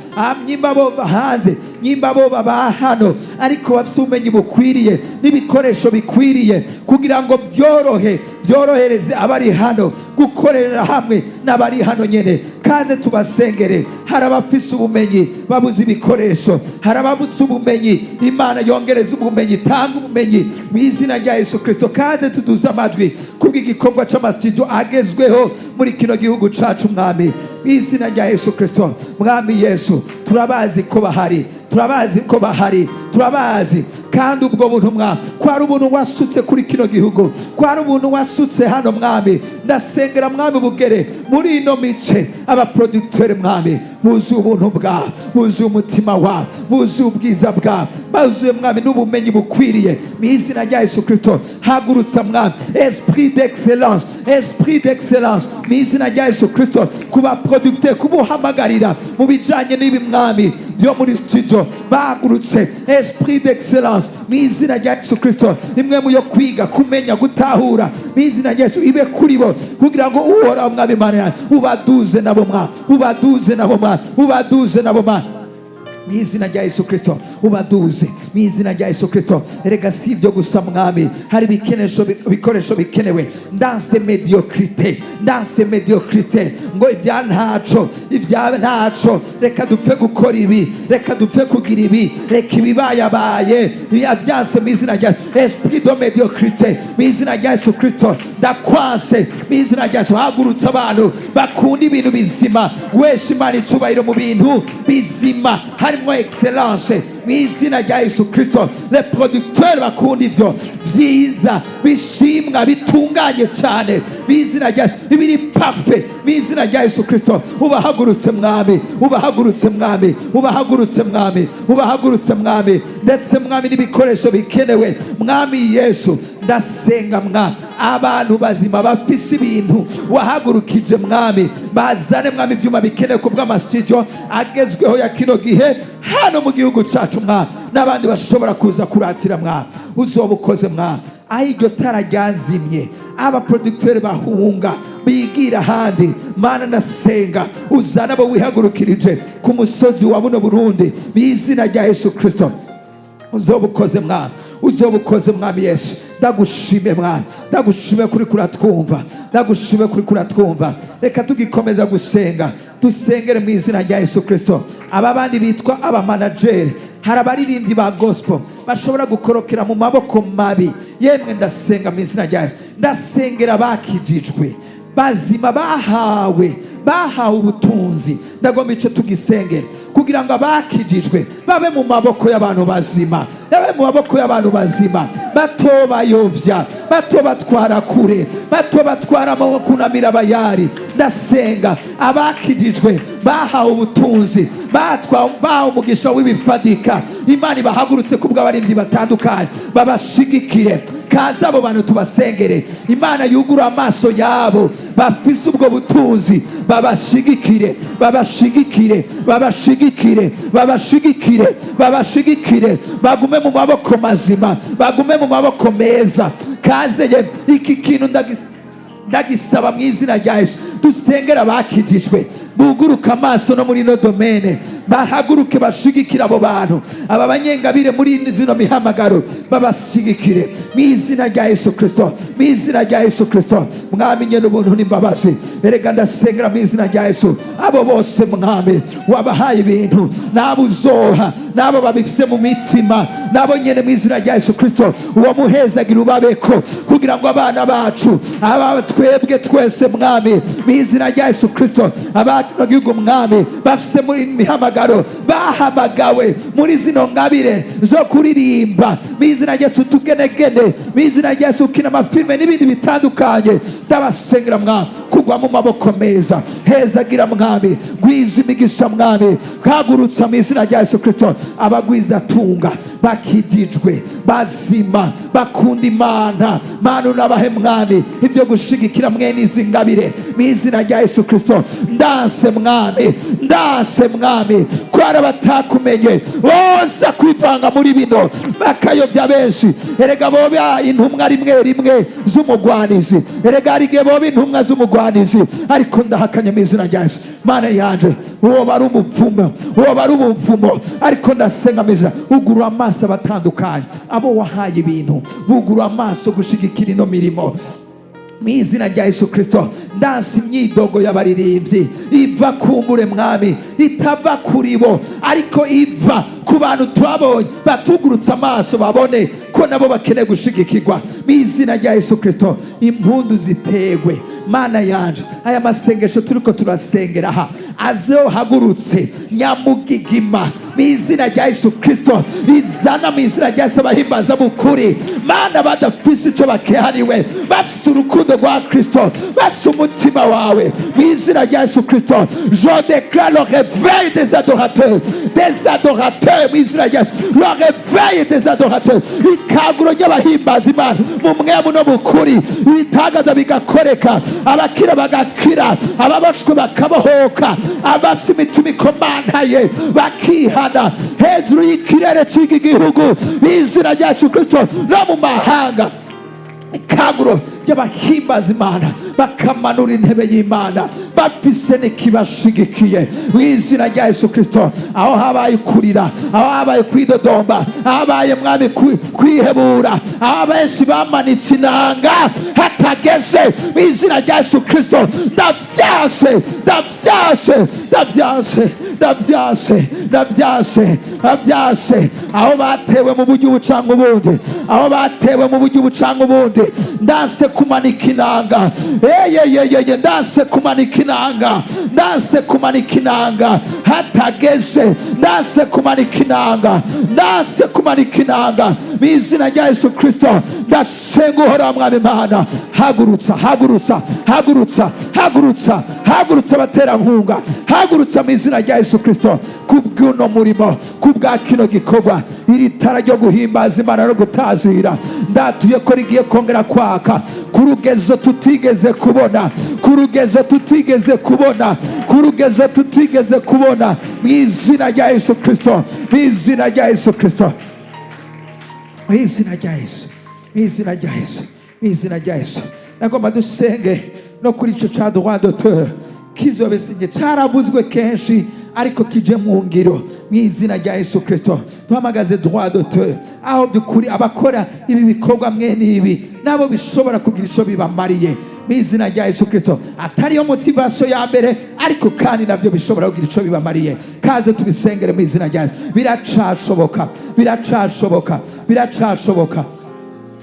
Speaker 1: Nyimba bo hanze, nyimba bo baba hano, ariko bafite ubumenyi bukwiriye n'ibikoresho bikwiriye kugira ngo byorohe, byorohereze abari hano gukorera hamwe n'abari hano nyene. Kaze tubasengere. Hari abafise ubumenyi babuze ibikoresho, hari ababuze ubumenyi. Imana yongereza ubumenyi, tanga ubumenyi mu izina rya Yesu Kristo. Kaze tuduze amajwi kubw'igikorwa c'amasitudiyo agezweho muri kino gihugu cacu Mwami, mu izina rya Yesu Kristo. Mwami Yesu, turabazi ko bahari, turabazi ko bahari, turabazi. Kandi ubwo buntu Mwami, ko hari ubuntu wasutse kuri kino gihugu, ko hari ubuntu wasutse hano Mwami, ndasengera Mwami bugere muri ino mice. Abaproducteur Mwami buzuye ubuntu bwa, buzuye umutima wa, buzuye ubwiza bwa, buzuye Mwami n'ubumenyi bukwiriye mu izina rya Yesu Kristo. Hagurutsa Mwami esprit d'excellence, esprit d'excellence mu izina rya Yesu Kristo ku baproducteur, kubuhamagarira mu bijanye n'ibi Mwami byo muri studio. Bahagurutse esprit d'excellence mu izina rya Yesu Kristo, imwe mu yo kwiga, kumenya, gutahura mu izina rya Yesu ibe kuri bo, kugira ngo Uhoraho Mwami Imana yanjye ubaduze nabo Mwami, ubaduze nabo Mwami, ubaduze nabo Mwami mu izina rya Yesu Kristo, ubaduze mu izina rya Yesu Kristo. Erega si ibyo gusa Mwami, hari ibikoresho bikenewe. Ndanse médiocrité, ndanse médiocrité, ngo ibya ntaco, ibya ntaco, reka dupfe gukora ibi, reka dupfe kugira ibi, reka ibibayabaye byanse mu izina rya Yesu. Esprit de médiocrité mu izina rya Yesu Kristo ndakwanse mu izina rya Yesu. Hagurutse abantu bakunda ibintu bizima, wesha Imana icubahiro mu bintu bizima harimo excellence mu izina rya Yesu Kristo. Les producteurs bakunda ivyo vyiza, bishimwa, bitunganye cyane mu izina rya Yesu, ibiri parfait mu izina rya Yesu Kristo. Ubahagurutse Mwami, ubahagurutse Mwami, ubahagurutse Mwami, ubahagurutse Mwami, ndetse Mwami n'ibikoresho bikenewe. Mwami Yesu, ndasenga Mwami, abantu bazima bafise ibintu wahagurukije Mwami, bazane Mwami ibyuma bikenewe ku bw'amasitudiyo agezweho ya kino gihe hano mu gihugu cyacu Mwami, n'abandi bashobora kuza kuratira Mwami. Uzoba ukoze Mwami. Aho iryo tara ryazimye, abaproducteur bahunga bigira ahandi, Mana ndasenga uzana abo wihagurukirije ku musozi wa buno Burundi mu izina rya Yesu Kristo. Uzoba ukoze Mwami, uzoba ukoze Mwami Yesu. Ndagushime Mwami, ndagushime kuri kuratwumva, ndagushime kuri kuratwumva. Reka tugikomeza gusenga, dusengere mu izina rya Yesu Kristo aba bandi bitwa abamanageri. Hari abaririmbyi ba gospel bashobora gukorokera mu maboko mabi. Yemwe, ndasenga mu izina rya Yesu, ndasengera bakijijwe.
Speaker 4: Bazima bahawe ubutunzi. Ndagomba icyo tugisengera kugira ngo abakijijwe babe mu maboko y'abantu bazima, babe mu maboko y'abantu bazima, batobayovya, batobatwara kure, batobatwara mu kunamira Bayari. Ndasenga abakijijwe bahawe ubutunzi, bahawe umugisha w'ibifadika, Imana ibahagurutse kubw'abaririmbyi batandukanye babashigikire. Kaza abo bantu tubasengere, Imana yugura amaso yabo bafise ubwo butunzi, babashigikire, babashigikire, babashigikire, babashigikire, babashigikire, bagume mu maboko mazima, bagume mu maboko meza. Kazeye iki kintu ndagisaba mu izina rya Yesu. Dusengera abakijijwe buguruka amaso no muri ino domaine, bahaguruke bashigikire abo bantu, aba banyengabire muri zino mihamagaro, babashigikire mu izina rya Yesu Kirisito, mu izina rya Yesu Kirisito. Mwami nyene ubuntu n'imbabazi, erega ndasengera mu izina rya Yesu abo bose, Mwami, wabahaye ibintu, n'abo uzoha, n'abo babifise mu mitima, nabo nyene mu izina rya Yesu Kirisito, uwo muhezagira ubabeko kugira ngo abana bacu, aba twebwe twese, Mwami, mu izina rya Yesu Kirisito, abanyagihugu, Mwami, bafise muri mihamagaro, bahamagawe muri zino ngabire zo kuririmba mu izina rya Yesu, tugenegene mu izina rya Yesu, ukina amafilme n'ibindi bitandukanye, ndabasengera, Mwami, kugwa mu maboko meza. Hezagira, Mwami, gwiza imigisha, Mwami, hagurutsa mu izina rya Yesu Kirisito abagwizatunga bakijijwe, bazima, bakunda Imana. Mana, unabahe, Mwami, ibyo gushigikira mwene izi ngabire mu izina rya Yesu Kirisito. Ndanse, Mwami, ndanse, Mwami, ko hari abatakumenye boza kwivanga muri bino bakayobya benshi. Erega boba intumwa rimwe rimwe z'umugwanizi, erega hari igihe boba intumwa z'umugwanizi, ariko ndahakanye mu izina rya Yesu. Mana yanje, uwo bari umupfumo, uwo bari umupfumo, ariko ndasenga mu izina, ugura amaso abatandukanye, abo wahaye ibintu, bugura amaso gushigikira ino mirimo mu izina rya Yesu Kirisito. Ndansi imyidogo y'abaririmbyi iva kumbure, Mwami, itava kuri bo, ariko iva ku bantu twabonye batugurutse amaso, babone ko nabo bakeneye gushigikirwa mu izina rya Yesu Kirisito. Impundu zitegwe. Mana yanje, aya masengesho turiko turasengera aha azohagurutse nyamugigima mu izina rya Yesu Kirisito, izana mu izina rya Yesu abahimbaza mukuri, Mana, badafise ico bakehariwe, bafise urukundo rwa Kristo, bafise umutima wawe mu izina rya Yesu Kristo. Je déclare le réveil des adorateurs, des adorateurs mu izina rya Yesu, le réveil des adorateurs, ikanguro ry'abahimbaza Imana mu mpwemu no mu kuri, ibitangaza bigakoreka, abakira bagakira, ababoshwe bakabohoka, abafise imitima ikomantaye bakihana, hejuru y'ikirere cy'iki gihugu mu izina rya Yesu Kristo, no mu mahanga, ikanguro ry'abahimbaza Imana bakamanura intebe y'Imana bafise n'ikibashigikiye mu izina rya Yesu Kirisito. Aho habaye kurira, aho habaye kwidodomba, aho habaye, Mwami, kwihebura, aho benshi bamanitse inanga hatageze, mu izina rya Yesu Kirisito, ndavyase, ndavyase, ndavyase, ndavyase, ndavyase, ndavyase. Aho batewe mu buryo ubucanga ubundi, aho batewe mu buryo ubucanga ubundi, ndanse kumanika inanga, eyeyeyeye, ndanse kumanika inanga, ndanse kumanika inanga hatageze, ndanse kumanika inanga, ndanse kumanika inanga mu izina rya Yesu Kirisito. Ndasenga Uhoraho, Mwami Imana, hagurutsa, hagurutsa, hagurutsa, hagurutsa, hagurutsa abaterankunga, hagurutsa mu izina rya Yesu Kirisito kubw'uno murimo, kubwa kino gikorwa. Iri tara ryo guhimbaza Imana no gutazira, ndatuye ko rigiye kongera kwaka ku rugezo tutigeze kubona, ku rugezo tutigeze kubona, ku rugezo tutigeze kubona, mu izina rya Yesu Kirisito, mu izina rya Yesu Kirisito, mu izina rya Yesu, mu izina rya Yesu, mu izina rya Yesu. Nagomba dusenge no kuri ico ca droit d'auteur kizobesinye, caravuzwe kenshi, ariko kije mu ngiro mu izina rya Yesu Kristo. Duhamagaze droit d'auteur, aho by'ukuri abakora ibi bikorwa mwene ibi nabo bishobora kugira ico bibamariye mu izina rya Yesu Kristo, atariyo motivation ya mbere, ariko kandi navyo bishobora kugira ico bibamariye. Kaze tubisengere mu izina rya Yesu. Biracashoboka, biracashoboka, biracashoboka,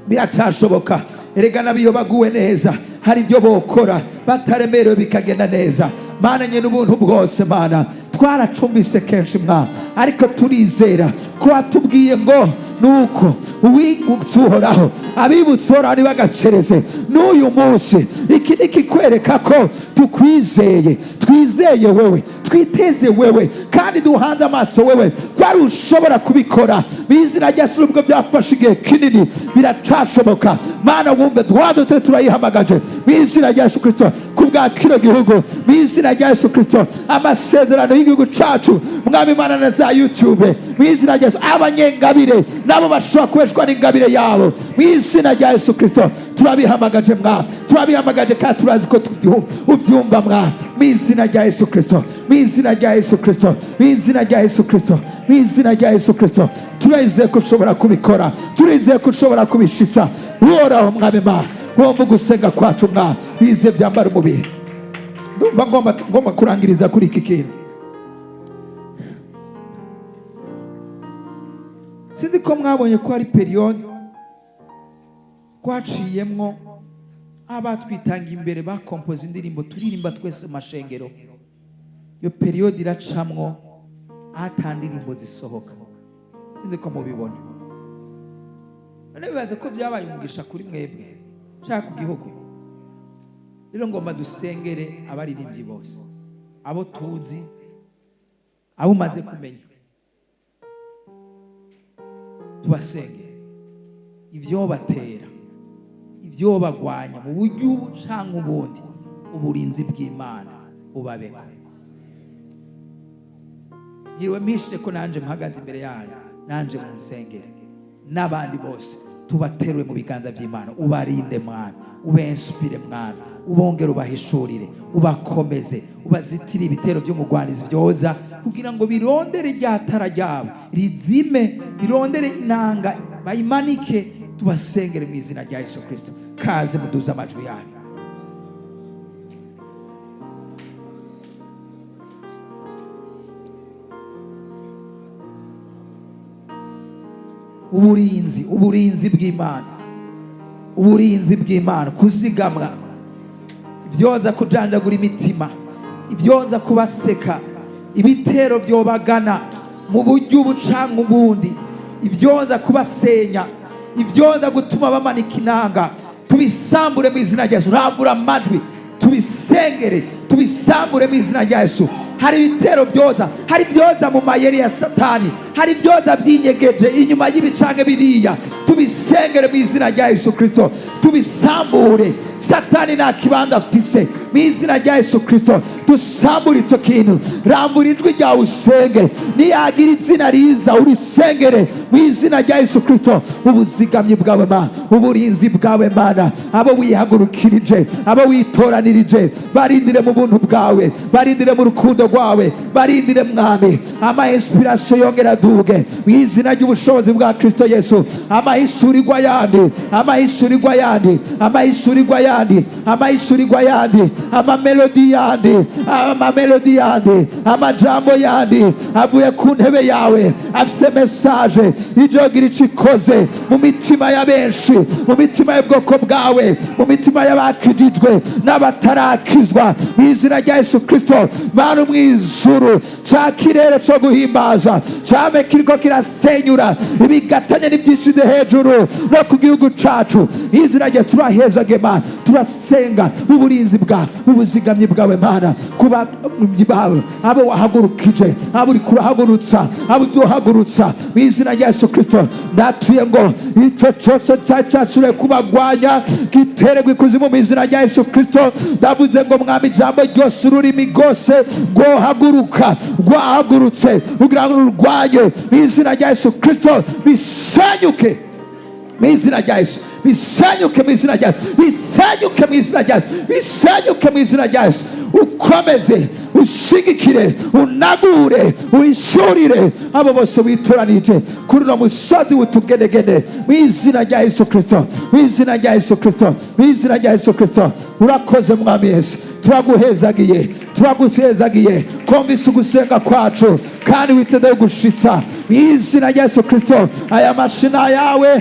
Speaker 4: biracashoboka. Erega n'abiyo baguwe neza hari ibyo bokora bataremerewe bikagenda neza. Mana nye n'ubuntu bwose, Mana twaracumbise kenshi mwa, ariko turizera ko watubwiye ngo nuko uwibutse Uhoraho, abibutse Uhoraho ntibagacereze. N'uyu munsi iki ni kikwereka ko tukwizeye, twizeye wewe, twiteze wewe, kandi duhanze amaso wewe ko ari ushobora kubikora. Mu izina rya Yesu, nubwo byafashe igihe kinini biracashoboka. Mana wumve twadute turayihamagaje mu izina rya Yesu Kristo ku bwa kino gihugu, mu izina rya Yesu Kristo amasezerano y'igihugu cacu, Mwami Mana, na za YouTube, mu izina rya Yesu abanyengabire nabo bashobora kubeshwa n'ingabire yabo, mu izina rya Yesu Kristo turabihamagaje mwa, turabihamagaje kandi turazi ko ubyumva mwa, mu izina rya Yesu Kristo, mu izina rya Yesu Kristo, mu izina rya Yesu Kristo, mu izina rya Yesu Kristo. Turizeye ko ushobora kubikora, turizeye ko ushobora kubishitsa. Uhoraho Mwami Mana, wumva ugusenga kwacu mwa, bize byambara umubiri. Ndumva ngomba kurangiriza kuri iki kintu. Sinzi ko mwabonye ko hari periyode twaciyemwo abatwitanga imbere bakompoza indirimbo turirimba twese mu mashengero. Iyo periyode iracamwo ata ndirimbo zisohoka, sinzi ko mubibona. None bibaze ko byabaye umugisha kuri mwebwe nshaka ku gihugu. Rero ngomba dusengere abaririmbyi bose, abo tuzi, abo umaze kumenya, tubasengere ibyo batera, ibyo bagwanya mu buryo ubu canke ubundi, uburinzi bw'Imana bubabeko. Yiriwe mpishije ko nanje mpagaze imbere yanyu, nanje mu nsengero n'abandi bose tubaterure mu biganza by'Imana. Ubarinde mwana, ubensupire mwana, ubongere, ubahishurire, ubakomeze, ubazitire ibitero by'umugwanizi byoza kugira ngo birondere rya tara ryabo rizime, birondere inanga bayimanike. Tubasengere mu izina rya Yesu Kristo. Kaze muduze amajwi yanyu. Uburinzi, uburinzi bw'Imana, uburinzi bw'Imana, kuzigamwa ibyoza kujanjagura imitima, ibyoza kubaseka, ibitero byobagana mu buryo ubu canke ubundi, ibyoza kubasenya, ibyoza gutuma bamanika inanga, tubisambure mu izina rya Yesu. Rambura amajwi, tubisengere, tubisambure mu izina rya Yesu. Hari ibitero byoza, hari byoza mu mayeri ya Satani, hari byoza byinyegeje inyuma y'ibicange biriya, tubisengere mu izina rya Yesu Kristo, tubisambure. Satani nta kibanza afise mu izina rya Yesu Kristo. Dusambure icyo kintu. Rambura ijwi ryawe usenge, niyagira izina riza urisengere mu izina rya Yesu Kristo. Ubuzigamyi bwawe Mana, uburinzi bwawe Mana, abo wihagurukirije, abo witoranirije, barindire mu buntu bwawe, barindire mu rukundo rwawe, barindire Mwami. Ama inspiration yongera aduge mu izina ry'ubushobozi bwa Kristo Yesu. Amahishurirwa yandi, amahishurirwa yandi, amahishurirwa yandi, amahishurirwa yandi, amamelodi yandi, amamelodi yandi, amajambo yandi avuye ku ntebe yawe afise message ijogira ico ikoze mu mitima ya benshi, mu mitima y'ubwoko bwawe, mu mitima y'abakijijwe n'abatarakizwa, mu izina rya Yesu Kristo. Mana mu ijuru, ca kirere co guhimbaza came kiriko kirasenyura ibigatanya n'ibyishize hejuru no ku gihugu cacu, izina rya turahezage Mana. Turasenga uburinzi bwa ubuzigamyi bwawe Mana kuba bawe, abo wahagurukije, abo uri kurahagurutsa, abo uduhagurutsa, mu izina rya Yesu Kristo. Ndatuye ngo ico cose cacashure kubagwanya gitererwe ikuzimu mu izina rya Yesu Kristo. Ndavuze ngo Mwami, ijambo ryose, ururimi rwose rwohaguruka, rwahagurutse kugira ngo rurwanye, mu izina rya Yesu Kristo bisenyuke, mu izina rya Yesu bisenyuke, mu izina rya Yesu bisenyuke, mu izina rya Yesu bisenyuke, mu izina rya Yesu. Ukomeze ushigikire, unagure, wishurire abo bose witoranije kuri uno musozi w'utugenegene, mu izina rya Yesu Kristo, mu izina rya Yesu Kristo, mu izina rya Yesu Kristo. Urakoze Mwami Yesu, turaguhezagiye, turaguhezagiye kumvise ugusenga kwacu kandi witeguye gushitsa, mu izina rya Yesu Kristo. Aya mashina yawe.